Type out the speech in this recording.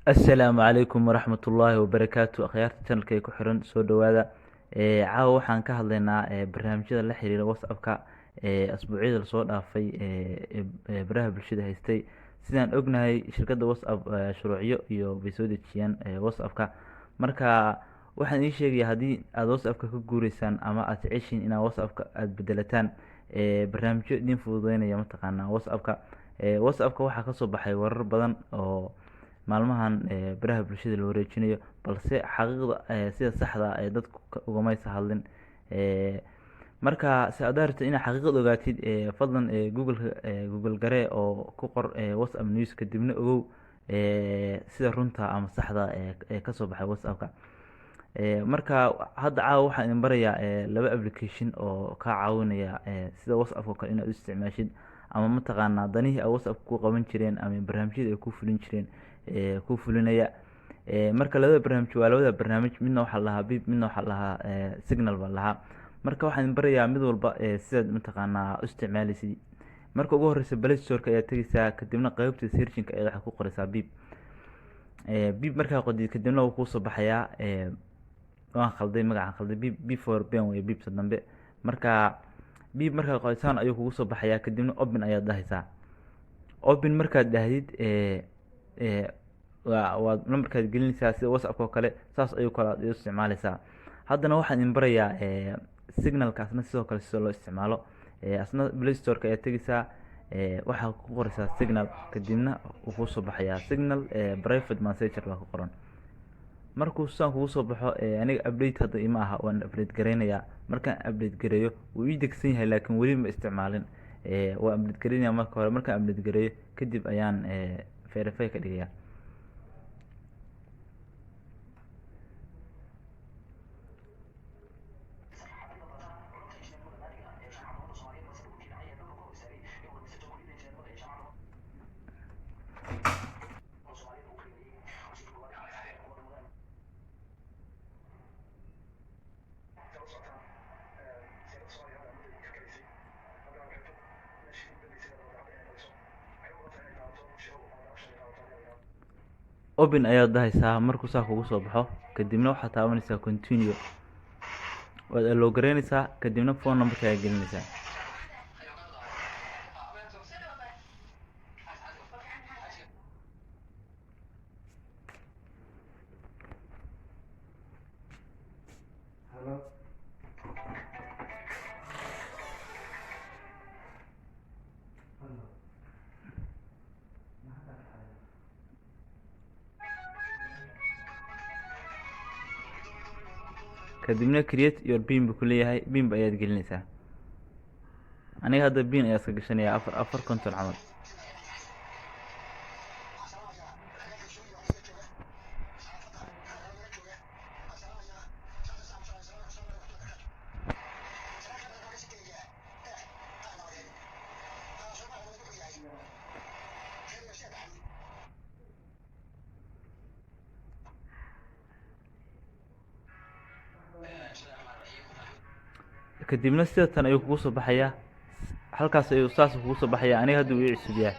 Assalaamu calaykum waraxmatullaahi wabarakaatu. Akhyaarta channelka ay ku xiran, soo dhawaada. Caawa waxaan ka hadlaynaa barnaamijyada la xiriira WhatsAppka asbuucyada lasoo dhaafay ee baraha bulshada haystay. Sidaan ognahay, shirkadda WhatsApp shuruucyo iyo bay soo dejiyaan WhatsAppka. Marka waxaan ii sheegaya, haddii aada WhatsAppka ka guureysaan ama aada jeceshiin inaad WhatsAppka aada bedelataan, barnaamijyo idin fududeynaya mataqaanaa WhatsAppka. WhatsAppka waxaa kasoo baxay warar badan oo maalmahan baraha bulshada la wareejinayo, balse xaqiiqda sida saxda ee dadku ugamaysa hadlin. Marka si aad rabtid inaad xaqiiqada ogaatid, fadlan Google Google garee oo ku qor WhatsApp news, kadibna ogow sida runta ama saxda ee kasoo baxay WhatsAppka. Marka hadda caawa waxaan idin barayaa laba application oo kaa caawinaya sida WhatsApp oo kale inaad u isticmaashid, ama mataqaanaa danihii ay WhatsApp ku qaban jireen ama barnaamijyada ay ku fulin jireen ku fulinaya. Marka labada barnaamij waa labada barnaamij, midna waxaa la dhahaa Beep, midna waxaa la dhahaa Signal baa la dhahaa. Marka waxaan idin barayaa mid walba sidaad mataqaanaa u isticmaaleysid. Marka ugu horeysa Play Storeka ayaad tegeysaa, kadibna qeybta searchinka ayaad waxaad ku qoreysaa Beep. Beep markaa qodid, kadibna wuu kuusoo baxayaa. Waan khalday, magacaan khalday, Beep, B for ben wey, Beepta dambe. Marka Beep markaa qodisaan ayuu kugu soo baxayaa, kadibna open ayaad dhahaysaa. Open markaad dhahdid, waa waad numberkaad gelinaysaa sida WhatsAppka oo kale, saas ayuu kale aad u isticmaaleysaa. Haddana waxaan idin barayaa Signalkaasna sidoo kale sida loo isticmaalo. Asna Play Storeka ayaad tegeysaa, waxaad ku qoreysaa Signal, kadibna wuu kuusoo baxayaa Signal private messenger baa ku qoran. Markuu saan kugu soo baxo, aniga update hadda ima aha, waan update gareynayaa. Markaan update gareeyo, wuu ii degsan yahay, laakiin weli ma isticmaalin. Waan update gareynaya marka hore. Markaan update gareeyo kadib ayaan verify ka dhigaya. Open ayaad dhahaysaa markuu saa kugu soo baxo, kadibna waxaad taabanaysaa continue, waad allow gareynaysaa, kadibna phone numberka ayaad gelinaysaa. Hello. Hello. Kadibna create your PIN buu kuleeyahay, PIN ba ayaad gelinaysaa. Aniga hadda PIN ayaa iska gashanaya, 4450 camal. Kadibna sida tan ayuu kugu soo baxayaa, halkaas ayuu saas kugu soo baxaya. Aniga hadda wuu ii cusub yahay.